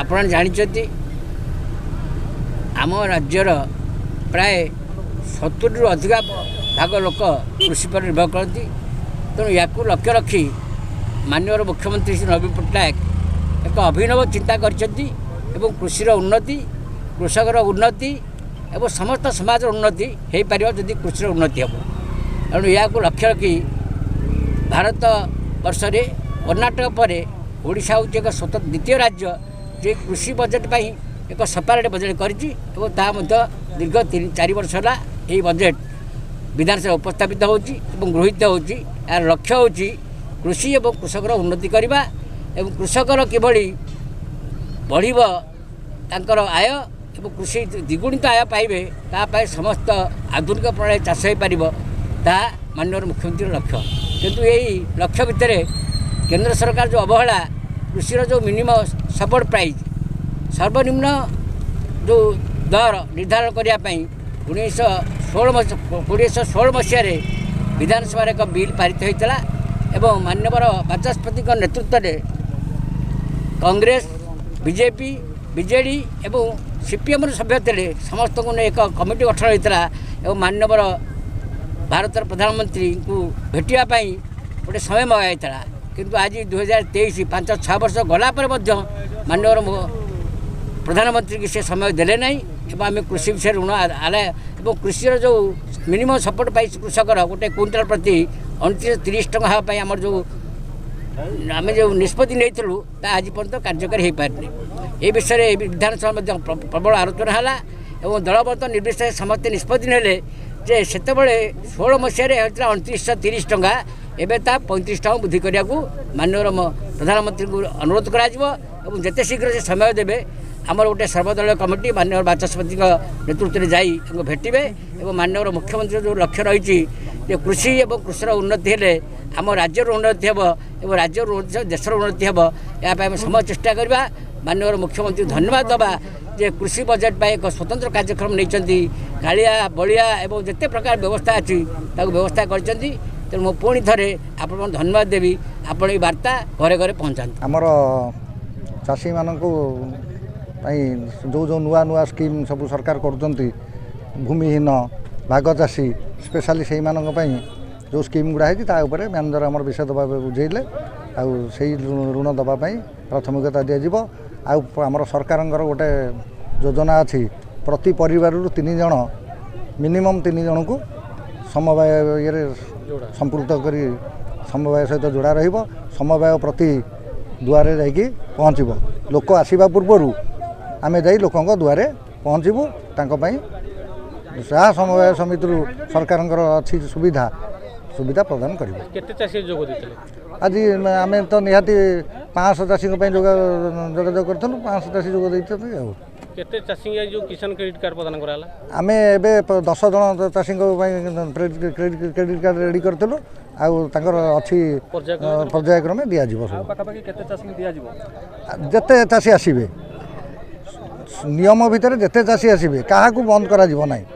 ଆପଣ ଜାଣିଛନ୍ତି, ଆମ ରାଜ୍ୟର ପ୍ରାୟ 70ରୁ ଅଧିକା ଭାଗ ଲୋକ କୃଷି ଉପରେ ନିର୍ଭର କରନ୍ତି। ତେଣୁ ୟାକୁ ଲକ୍ଷ୍ୟ ରଖି ମାନ୍ୟବର ମୁଖ୍ୟମନ୍ତ୍ରୀ ଶ୍ରୀ ନବୀନ ପଟ୍ଟନାୟକ ଏକ ଅଭିନବ ଚିନ୍ତା କରିଛନ୍ତି ଏବଂ କୃଷିର ଉନ୍ନତି, କୃଷକର ଉନ୍ନତି ଏବଂ ସମସ୍ତ ସମାଜର ଉନ୍ନତି ହୋଇପାରିବ ଯଦି କୃଷିର ଉନ୍ନତି ହେବ। ତେଣୁ ଏହାକୁ ଲକ୍ଷ୍ୟ ରଖି ଭାରତ ବର୍ଷରେ କର୍ଣ୍ଣାଟକ ପରେ ଓଡ଼ିଶା ହେଉଛି ଏକ ସ୍ୱତନ୍ତ୍ର ଦ୍ୱିତୀୟ ରାଜ୍ୟ ଯେ କୃଷି ବଜେଟ୍ ପାଇଁ ଏକ ସେପାରେଟ୍ ବଜେଟ୍ କରିଛି ଏବଂ ତାହା ମଧ୍ୟ ଦୀର୍ଘ 3-4 ବର୍ଷ ହେଲା ଏହି ବଜେଟ୍ ବିଧାନସଭା ଉପସ୍ଥାପିତ ହେଉଛି ଏବଂ ଗୃହୀତ ହେଉଛି। ଏହାର ଲକ୍ଷ୍ୟ ହେଉଛି କୃଷି ଏବଂ କୃଷକର ଉନ୍ନତି କରିବା ଏବଂ କୃଷକର କିଭଳି ବଢ଼ିବ ତାଙ୍କର ଆୟ ଏବଂ କୃଷି ଦ୍ୱିଗୁଣିତ ଆୟ ପାଇବେ, ତା ପାଇଁ ସମସ୍ତ ଆଧୁନିକ ପ୍ରଣାଳୀ ଚାଷ ହୋଇପାରିବ, ତାହା ମାନ୍ୟବର ମୁଖ୍ୟମନ୍ତ୍ରୀଙ୍କ ଲକ୍ଷ୍ୟ। କିନ୍ତୁ ଏହି ଲକ୍ଷ୍ୟ ଭିତରେ କେନ୍ଦ୍ର ସରକାର ଯେଉଁ ଅବହେଳା, କୃଷିର ଯେଉଁ ମିନିମମ୍ ସପୋର୍ଟ ପ୍ରାଇସ୍, ସର୍ବନିମ୍ନ ଯେଉଁ ଦର ନିର୍ଦ୍ଧାରଣ କରିବା ପାଇଁ 1916 ମସିହାରେ ବିଧାନସଭାରେ ଏକ ବିଲ୍ ପାରିତ ହୋଇଥିଲା ଏବଂ ମାନ୍ୟବର ବାଚସ୍ପତିଙ୍କ ନେତୃତ୍ୱରେ କଂଗ୍ରେସ, ବିଜେପି, ବିଜେଡ଼ି ଏବଂ ସିପିଏମ୍ର ସଭ୍ୟ ଥିଲେ, ସମସ୍ତଙ୍କୁ ନେଇ ଏକ କମିଟି ଗଠନ ହୋଇଥିଲା ଏବଂ ମାନ୍ୟବର ଭାରତର ପ୍ରଧାନମନ୍ତ୍ରୀଙ୍କୁ ଭେଟିବା ପାଇଁ ଗୋଟେ ସମୟ ମଗାଯାଇଥିଲା। କିନ୍ତୁ ଆଜି 2023, 5-6 ବର୍ଷ ଗଲା ପରେ ମଧ୍ୟ ମାନ୍ୟବର ପ୍ରଧାନମନ୍ତ୍ରୀକି ସେ ସମୟ ଦେଲେ ନାହିଁ ଏବଂ ଆମେ କୃଷି ବିଷୟରେ ଋଣ ଆଦାୟ ଏବଂ କୃଷିର ଯେଉଁ ମିନିମମ୍ ସପୋର୍ଟ ପ୍ରାଇସ୍ କୃଷକର ଗୋଟେ କୁଇଣ୍ଟାଲ ପ୍ରତି 2930 ଟଙ୍କା ହେବା ପାଇଁ ଆମର ଯେଉଁ ଆମେ ଯେଉଁ ନିଷ୍ପତ୍ତି ନେଇଥିଲୁ, ତା ଆଜି ପର୍ଯ୍ୟନ୍ତ କାର୍ଯ୍ୟକାରୀ ହୋଇପାରିନି। ଏ ବିଷୟରେ ବିଧାନସଭା ମଧ୍ୟ ପ୍ରବଳ ଆଲୋଚନା ହେଲା ଏବଂ ଦଳମତ ନିର୍ବିଶେଷରେ ସମସ୍ତେ ନିଷ୍ପତ୍ତି ନେଲେ ଯେ ସେତେବେଳେ 16 ମସିହାରେ ହେଉଥିଲା 2930 ଟଙ୍କା, ଏବେ ତା 35 ଟଙ୍କା ବୃଦ୍ଧି କରିବାକୁ ମାନ୍ୟବର ପ୍ରଧାନମନ୍ତ୍ରୀଙ୍କୁ ଅନୁରୋଧ କରାଯିବ ଏବଂ ଯେତେ ଶୀଘ୍ର ସେ ସମୟ ଦେବେ, ଆମର ଗୋଟେ ସର୍ବଦଳୀୟ କମିଟି ମାନ୍ୟବର ବାଚସ୍ପତିଙ୍କ ନେତୃତ୍ୱରେ ଯାଇ ତାଙ୍କୁ ଭେଟିବେ ଏବଂ ମାନ୍ୟବର ମୁଖ୍ୟମନ୍ତ୍ରୀଙ୍କ ଯେଉଁ ଲକ୍ଷ୍ୟ ରହିଛି ଯେ କୃଷି ଏବଂ କୃଷିର ଉନ୍ନତି ହେଲେ ଆମ ରାଜ୍ୟର ଉନ୍ନତି ହେବ ଏବଂ ରାଜ୍ୟର ଉନ୍ନତି ଦେଶର ଉନ୍ନତି ହେବ, ଏହା ପାଇଁ ଆମେ ସମସ୍ତ ଚେଷ୍ଟା କରିବା। ମାନ୍ୟବର ମୁଖ୍ୟମନ୍ତ୍ରୀଙ୍କୁ ଧନ୍ୟବାଦ ଦେବା ଯେ କୃଷି ବଜେଟ୍ ପାଇଁ ଏକ ସ୍ୱତନ୍ତ୍ର କାର୍ଯ୍ୟକ୍ରମ ନେଇଛନ୍ତି। କାଳିଆ, ବଳିଆ ଏବଂ ଯେତେ ପ୍ରକାର ବ୍ୟବସ୍ଥା ଅଛି ତାକୁ ବ୍ୟବସ୍ଥା କରିଛନ୍ତି। ତେଣୁ ମୁଁ ପୁଣି ଥରେ ଆପଣଙ୍କୁ ଧନ୍ୟବାଦ ଦେବି। ଆପଣ ଏଇ ବାର୍ତ୍ତା ଘରେ ଘରେ ପହଞ୍ଚାନ୍ତୁ। ଆମର ଚାଷୀମାନଙ୍କୁ ପାଇଁ ଯେଉଁ ଯେଉଁ ନୂଆ ନୂଆ ସ୍କିମ୍ ସବୁ ସରକାର କରୁଛନ୍ତି, ଭୂମିହୀନ, ଭାଗ ଚାଷୀ, ସ୍ପେଶାଲି ସେଇମାନଙ୍କ ପାଇଁ ଯେଉଁ ସ୍କିମ୍ ଗୁଡ଼ା ହେଇଛି, ତା ଉପରେ ମ୍ୟାନେଜର ଆମର ବିଶଦ ଭାବେ ବୁଝେଇଲେ। ଆଉ ସେଇ ଋଣ ଦେବା ପାଇଁ ପ୍ରାଥମିକତା ଦିଆଯିବ। ଆଉ ଆମର ସରକାରଙ୍କର ଗୋଟେ ଯୋଜନା ଅଛି, ପ୍ରତି ପରିବାରରୁ 3 ଜଣ, ମିନିମମ୍ 3 ଜଣଙ୍କୁ ସମବାୟ ଇଏରେ ସମ୍ପୃକ୍ତ କରି ସମବାୟ ସହିତ ଯୋଡ଼ା ରହିବ। ସମବାୟ ପ୍ରତି ଦୁଆରେ ଯାଇକି ପହଞ୍ଚିବ। ଲୋକ ଆସିବା ପୂର୍ବରୁ ଆମେ ଯାଇ ଲୋକଙ୍କ ଦୁଆରେ ପହଞ୍ଚିବୁ। ତାଙ୍କ ପାଇଁ ଯାହା ସମବାୟ ସମିତିରୁ ସରକାରଙ୍କର ଅଛି ସୁବିଧା, ସୁବିଧା ପ୍ରଦାନ କରିବୁ। କେତେ ଚାଷୀ ଯୋଗ ଦେଇଥିଲେ ଆଜି? ଆମେ ତ ନିହାତି 500 ଚାଷୀଙ୍କ ପାଇଁ ଯୋଗାଯୋଗ କରିଥିଲୁ, 500 ଚାଷୀ ଯୋଗ ଦେଇଛନ୍ତି। ଆଉ କେତେ ଚାଷୀଙ୍କ ଯେଉଁ କିଷାନ କ୍ରେଡ଼ିଟ୍ କାର୍ଡ଼ ପ୍ରଦାନ କରାହେଲା? ଆମେ ଏବେ 10 ଜଣ ଚାଷୀଙ୍କ ପାଇଁ କ୍ରେଡ଼ିଟ୍ କାର୍ଡ଼ ରେଡ଼ି କରିଥିଲୁ ଆଉ ତାଙ୍କର ଅଛି, ପର୍ଯ୍ୟାୟକ୍ରମେ ଦିଆଯିବ ସବୁ। ପାଖାପାଖି କେତେ ଚାଷୀଙ୍କୁ ଦିଆଯିବ? ଯେତେ ଚାଷୀ ଆସିବେ, ନିୟମ ଭିତରେ ଯେତେ ଚାଷୀ ଆସିବେ, କାହାକୁ ବନ୍ଦ କରାଯିବ ନାହିଁ।